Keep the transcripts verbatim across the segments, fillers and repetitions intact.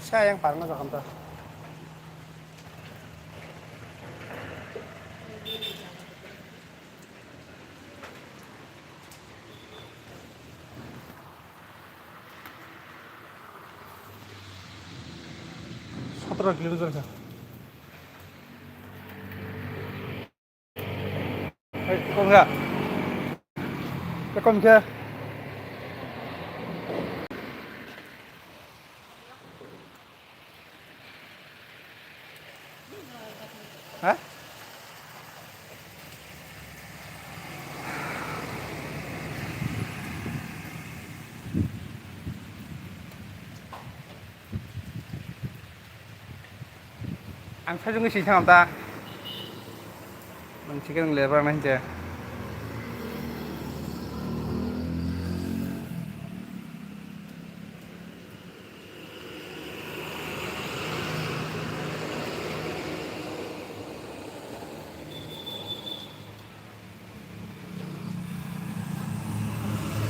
Sa yang parna jakam ta. Sotro kilometer ka. Hey, kom kha. Kom kha. Ha? Ang sajwngwi swi thangam ta. Nang chicken lebar nang je.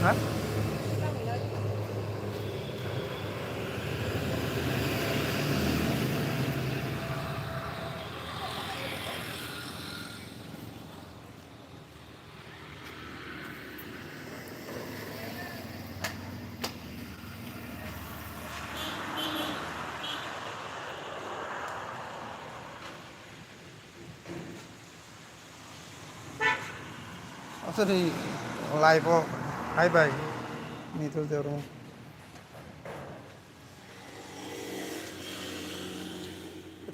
Ha? Aswk ni live o hai bai ni to jero.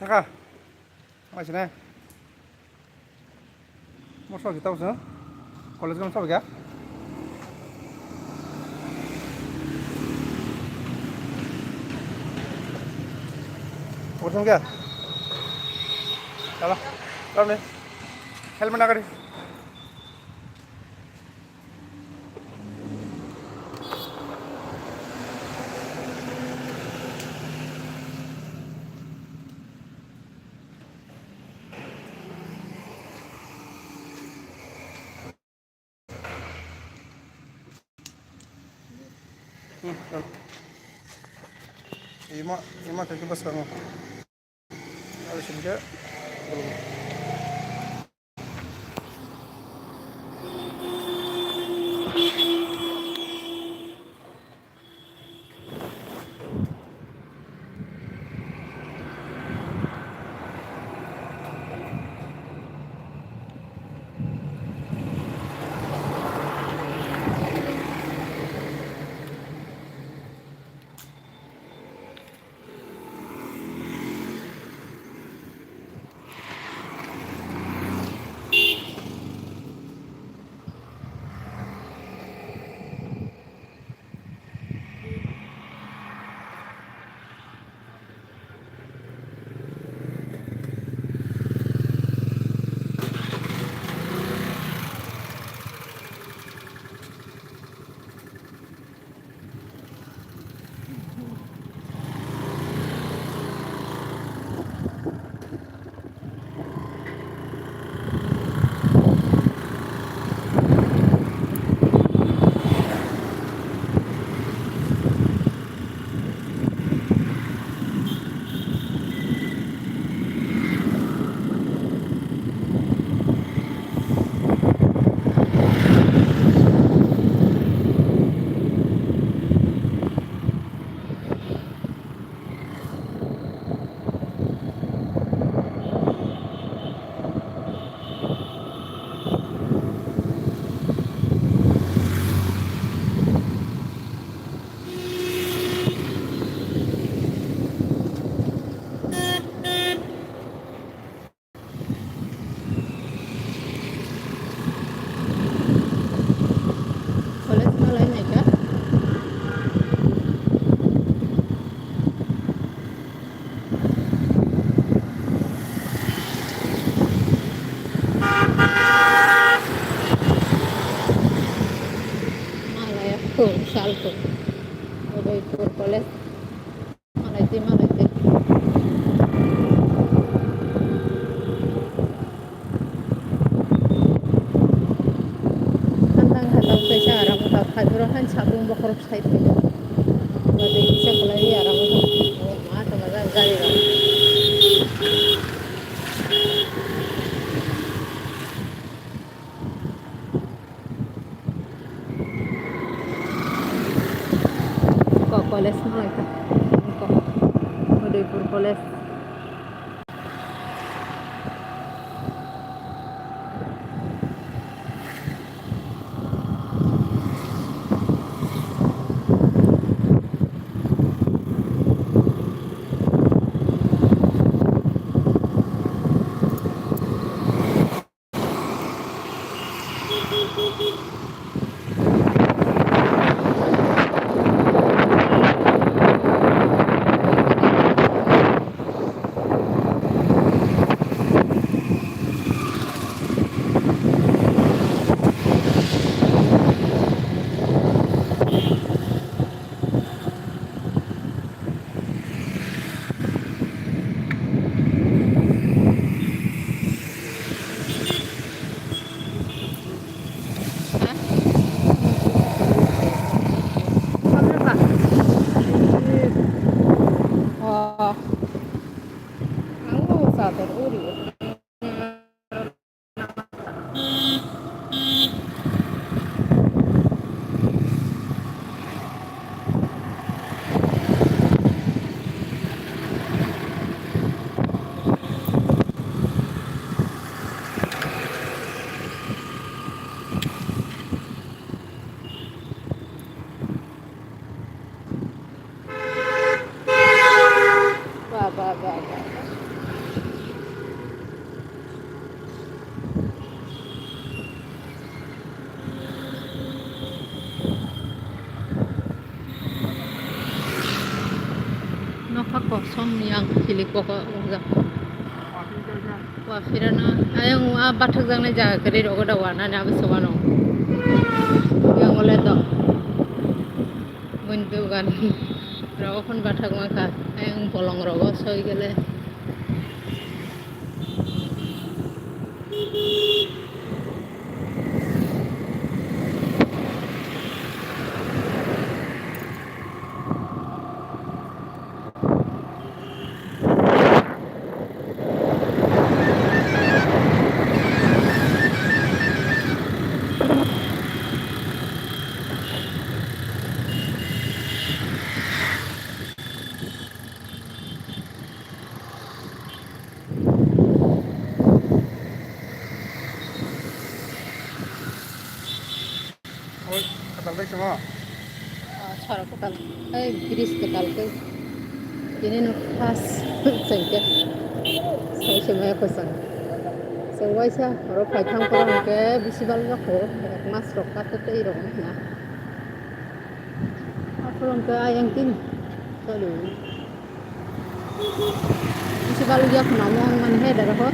Thaka. Mai sene. Mo sok kita usa. College gam sok ya. Udah ya. Salah. Salah nih. Helmet nak kali. Ima, ima kaki bas kamu. Habis ini dia. College no lai kha. Udaipur College. Ba, ba, ba, ba. Nokha kosom yang chili koko ujak. Wa phirana ayang a bathak jangnai jaga kwrwi rogo da wana ni abo swano. Yang ole do. Bun dugan. Rogo phun bathak mangkha. Ayang bolong rogo soi gele. Oi, kwtal bai tongmo? Ah, sara kwtal. Ei, bridge kwtal khe. Tini no first chengke. Sai se maya kwchang. Se waisa oro phaithang phoro hwnkhe bisi bal rok kho. Ek mas rok kate tei rok wngkha na. Aphuru hwnkhe ayang tin. Chalo. Isi balu jak khna mo ang mani hai dara ho.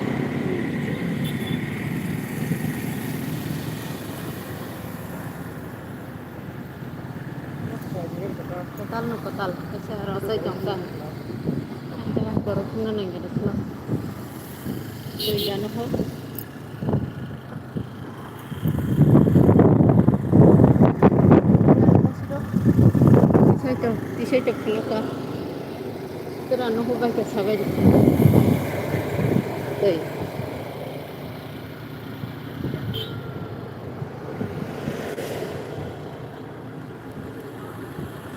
Kotal no kotal, kaisa rosai tong ta. Ang tong borok khna nang gada khna. Twi jano ho. Tisai tong, tisai tong khulukha. Tera nuhu bai khe sabai rikha. Tei.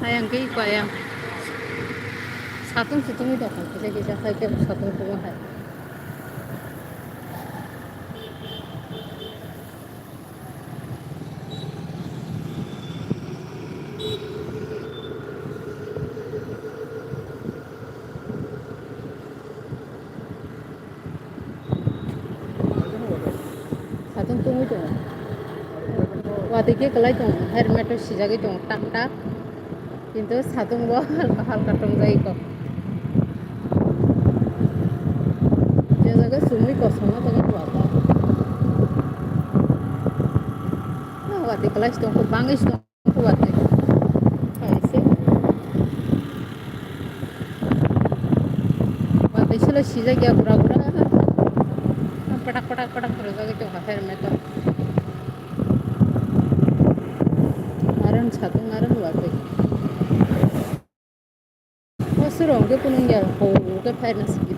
Ayang khe iko ayang. Satung sutung wi tongkha kisa kisa hai khe satung sutung hai. Satung tungwi tongo. Watwi khe kwlai tongo, helmet o sijagwi tongo tak tak. Kintu satung bo halka halka tongjagwi kok. Je jaga chumui kosom o jaga watwi. Ah, watwi kwlai se tongkho, bangwi se tongkho watwi. Hai se. Watwi selo sijak ya gura gura. Patak patak patak khorojagwi tongkha helmet o. Arang satung arang watwi. O surong khe kunung ya, ho khe phaina sigi.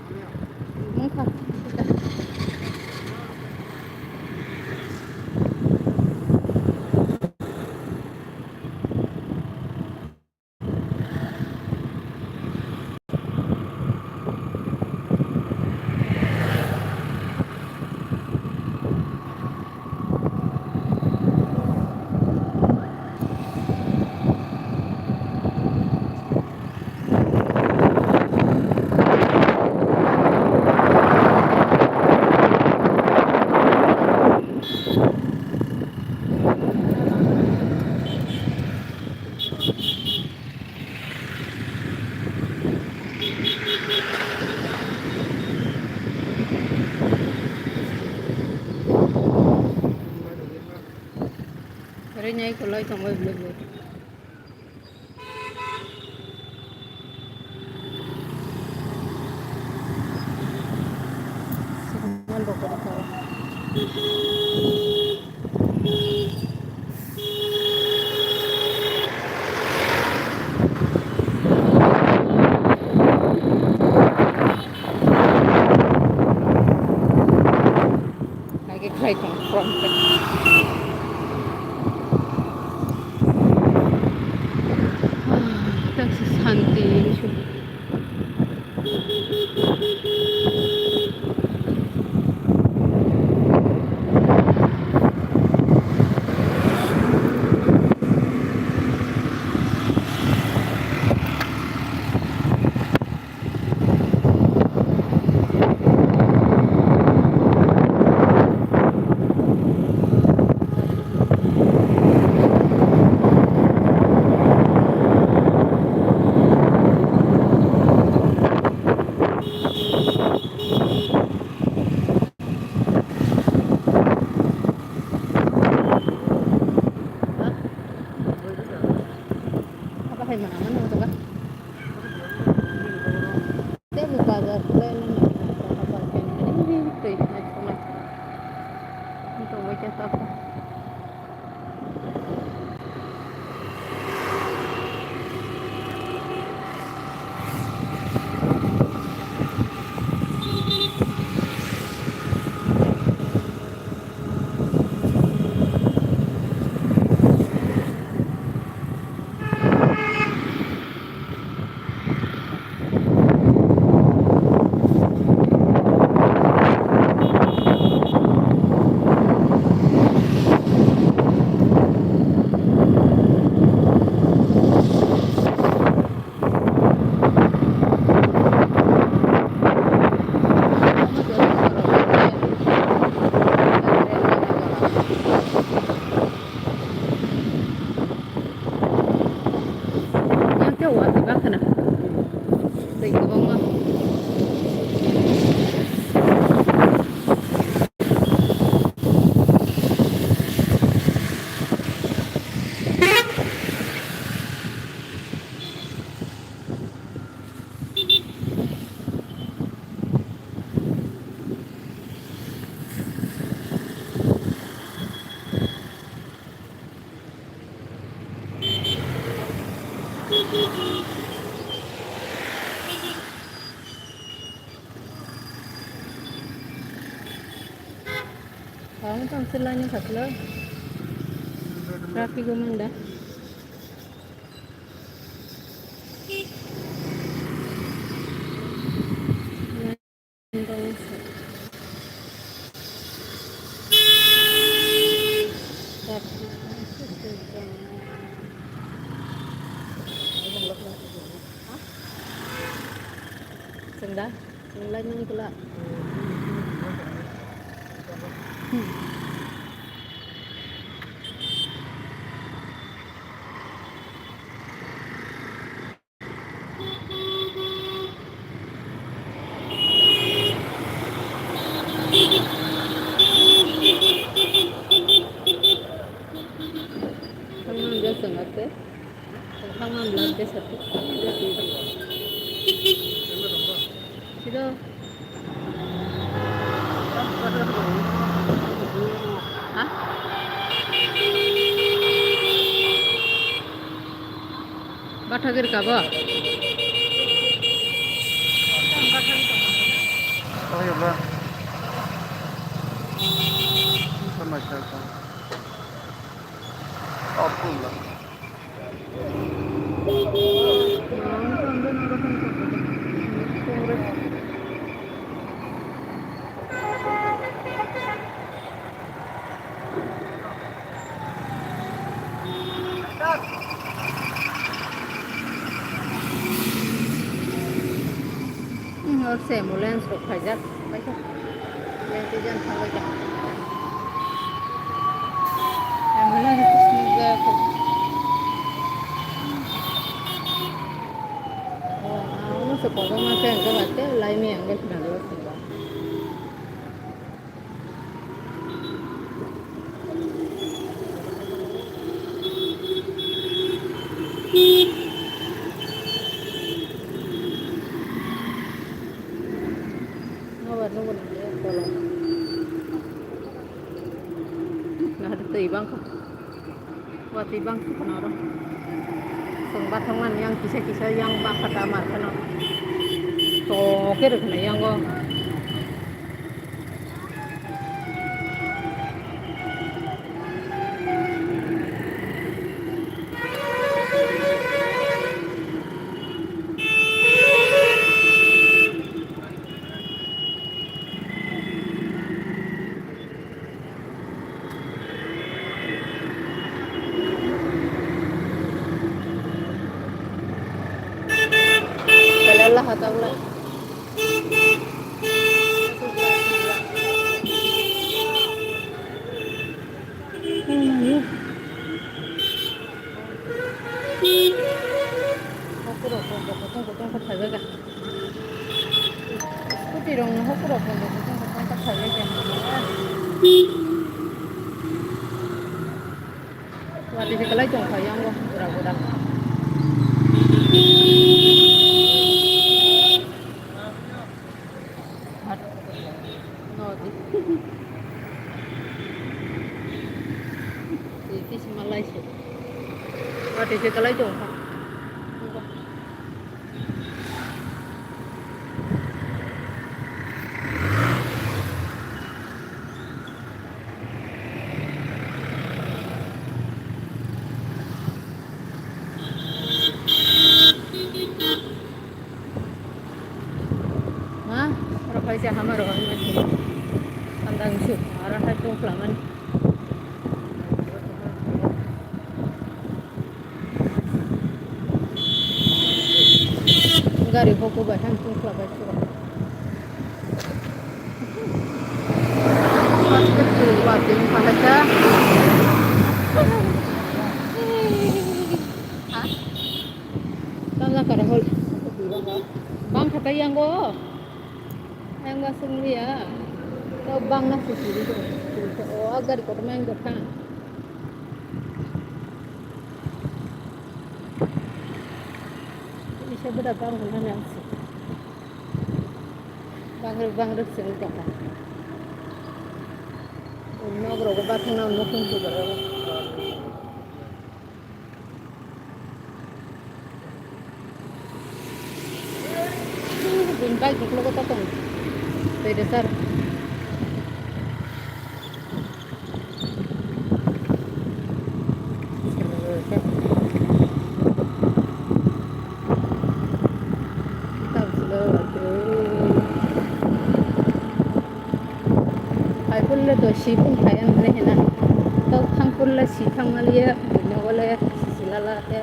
Wngkha. Rinai kulai tongbai bwlai bo. Signal bo kwrwi kha. Hai khe khai tong front te. Tei se santi. Apa hai mana mana tu kan? Tei bo bazar le nang twi naithokma. Tongbai khe tamo. Yang khe watwi ba khna. Tei kwbangma. Ang tong selai ni khaslo. Traffic o manda. Chwng da? Chwng lai nang kula. Thangma hwnjak chwng ate. Thangma hwnjak ate sati. Sida. Ha? Bathagir kabo? Ayo ba. Sama siya sa. Apun la. Hmm, hor se ambulance rok khaijak. Ambulance nukjak. Oh, ah, ano se kotorma khe ang khe ba te lai miyang khe khna jago. Nobar nobar nang ya, tolong. Nah, ada tei bang kha. Watwi bang si kheno oro. Chwng bathang mani yang kisa kisa yang bakha ta mar kheno. To khe rw kheno yango. Belai laha tabla. Hakurok rok bo kutung kutung khe phaibai kha. Scooty rok no hakurok rok bo kutung kutung khe phaibai kha. Watwi se kwlai tong kha yang bo bura bura. No di. Twi twi se malai se. Watwi se kwlai tong kha. Ma, oro kaisa hama rohorma se. Andang su, aro hai tongphla mani. Gari bo kubai han tongphla bai se. Watwi wngkha hai khe. Ha? Tamo jang kare hol. Bang kha tei yango. Yang ba sung liya. Tao bang na sung sung sung. O a gari kotor ma yang kha. Isa beda bang na yang sung. Bangrwk bangrwk se wngtongkha. Nok rogo bathang nang nukung se borok. Bini bike uklogo ta tong. Tei de sar. Hai pulle to si phung khai ang le hena. To thang pulle si thang maliya, bini wale si lala te.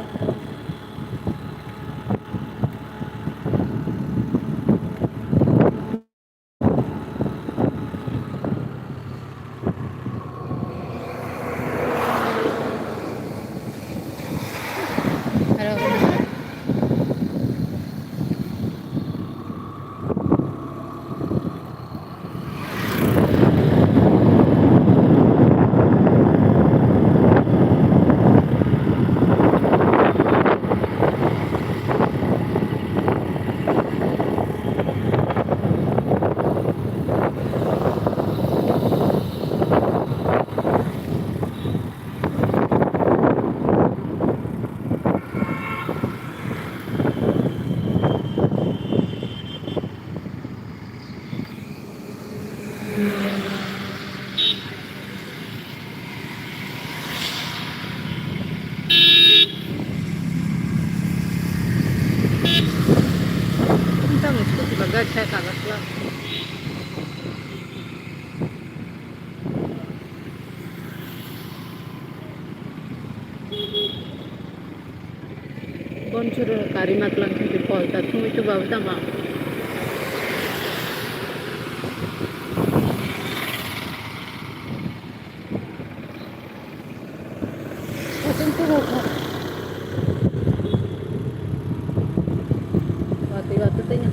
Bonchoro kari maklang khe polta thumui tu babu tama. Watui watui tanya.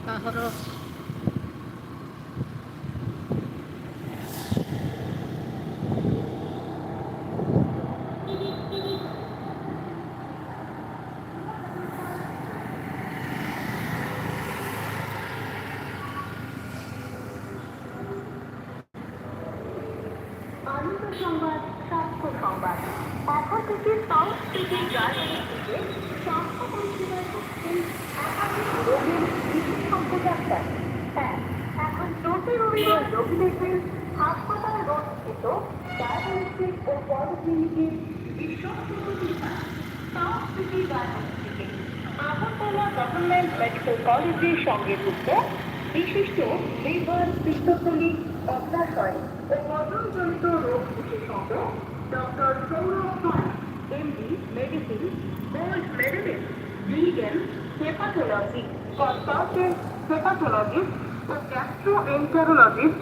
Kahoro. আনন্দ সংবাদ, স্বাস্থ্য সংবাদ। এখন থেকে south city গার্ডেনের দিকে স্বাস্থ্য পরিষেবার পক্ষে একাধিক রোগের বিশেষজ্ঞ ডাক্তার। হ্যাঁ, এখন প্রতি রবিবার রোগী দেখবেন হাসপাতাল রোড স্থিত ডায়াগনস্টিক ও পলিক্লিনিকের বিশেষজ্ঞ চিকিৎসা। সাউথ সিটি গার্ডেন থেকে আগরতলা গভর্নমেন্ট মেডিকেল কলেজের সঙ্গে যুক্ত বিশিষ্ট লিভার, পিত্তথলি, অগ্নাশয় ও হজমজনিত রোগ বিশেষজ্ঞ doctor Sourav Pal, MD medicine, gold medalist, DM hepatology, consultant hepatologist ও gastroenterologist,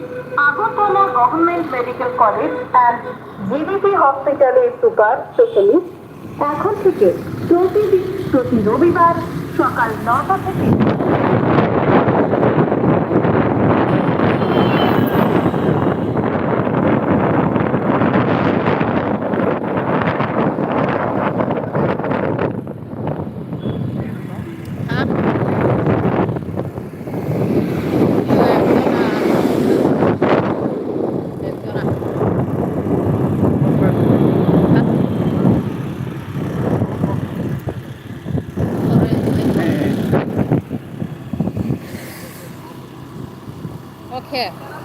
Agartala government medical college and GBP হসপিটালের সুপার স্পেশালিস্ট। এখন থেকে প্রতিদিন, প্রতি রবিবার সকাল নটা থেকে Okay.